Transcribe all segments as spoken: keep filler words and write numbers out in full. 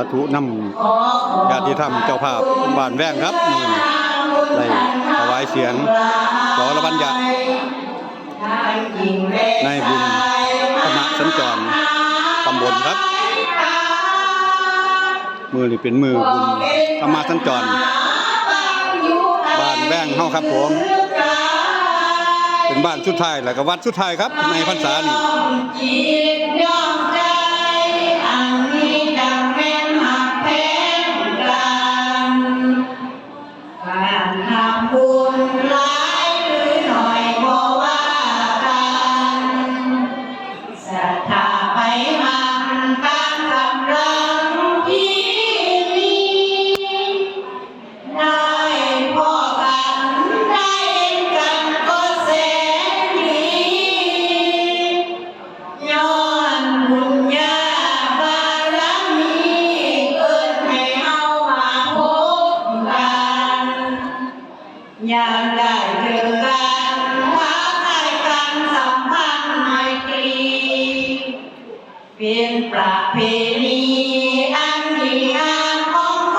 สาธุนำญาติธรรมเจ้าภาพบ้านแว้งครับ มื้อนี้ได้ถวายเสียงสรบัญญะ ในบุญธรรมสัญจรตำบลครับ มื้อนี้เป็นมื้อบุญธรรมสัญจร บ้านแว้งเฮาครับผม เป็นบ้านสุดท้ายแล้วก็วัดสุดท้ายครับ ในพรรษานี้ จิตดวงใจ อันนี้จั่งแม่นฮักแพงกัน การทำบุญหลายหรือน้อยบ่ว่ากัน ศรัทธาไปมันตามกำลังที่มี ได้พอกันได้เห็นกันก็แสนดี ย้อนบุญญาบารมีเอิ้นให้เฮามาพบกัน ยามได้เจอกันทักทายกันสัมพันธ์ไมตรี เป็นประเพณีอันดีงามของค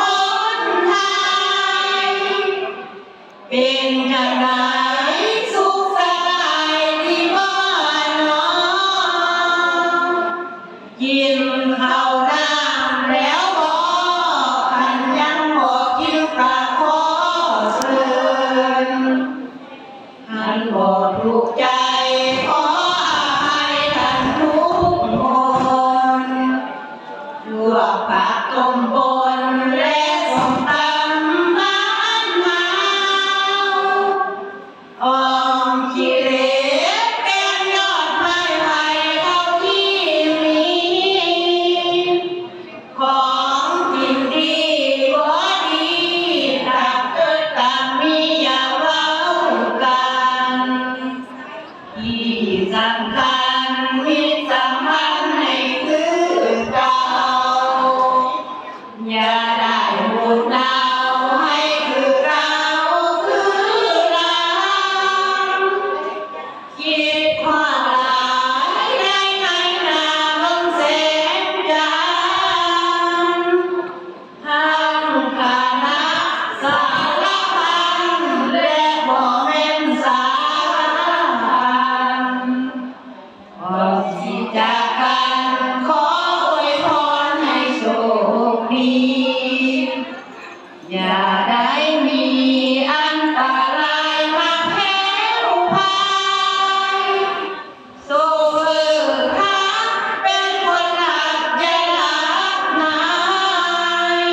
นไทย เป็นจั่งใดสุขสบายดีบ่หนอ กินข้าวน้ำแล้วบ่ คันยังบ่กินกะขอเชิญ คันบ่ถูกใจขออภัยท่านทุกคน ลวกผักต้มป่นและส้มตำบ้านเฮา ออมขี้เหล็กแกงยอดไม้ไผ่เท่าที่มี ของกินดีบ่ดี ตักเอิดตักมีอย่าเว้ากัน ที่สำคัญมิตรสัมพันธ์ให้คือเก่า อย่าได้บูดเน่าให้คือเก่าคือหลัง คิดฮอดหลายในในหน้าเบิ่งแสงจันทร์ ทั้งคณะสารพันและบ่แม่นสาพัน ก่อนสิจากกันขออวยพรให้โชคดี อย่าได้มีอันตรายมาแผ่วพราย โซเฟอร์ฮักเป็นคนหักอย่าหลับหาย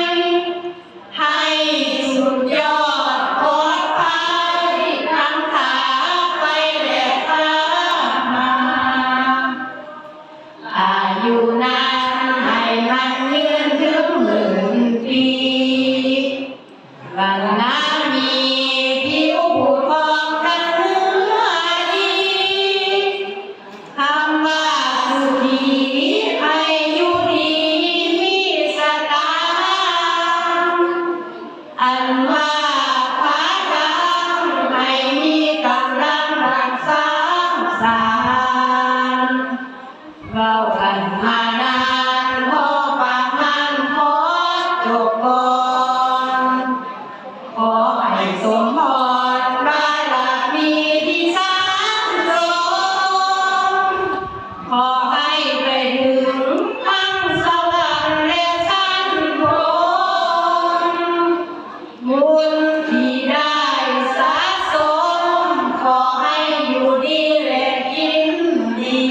ให้สุดยอดปลอดภัยทั้งขาไปและขามา อายุนานให้มันยืนถึงหมื่นปี วันนามีผิวผุดผ่องกันเนื้อดี คำว่าสุขีให้อยู่ดีมีสตางค์ อันว่าพาทางให้มีกำลังรักษาสาร เว้ากันมานานพอประมาณขอจบก่อน ขอให้สมพรบารมีที่สร้างสม ขอให้ไปถึงทั้งสวรรค์และชั้นพรหม บุญที่ได้สะสม ขอให้อยู่ดีและกินดี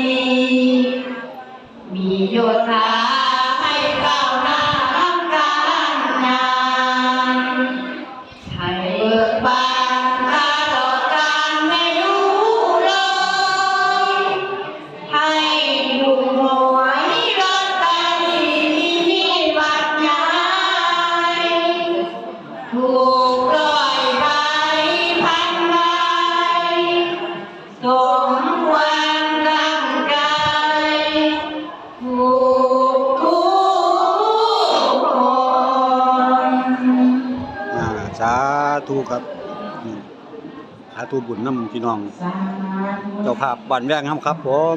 มีโยธาให้ก้าวหน้าทำการงาน ให้เบิกบานตลอดกาลไม่รู้เลย ให้ถูกหวยลอตเตอรี่ที่วัดใหญ่ ถูกร้อยใบพันใบ สมความตั้งใจ ทุกทุกคน อ่า สาธุครับ อืม สาธุบุญนำพี่น้อง สาธุ เจ้าภาพบ้านแว้งเฮาครับผม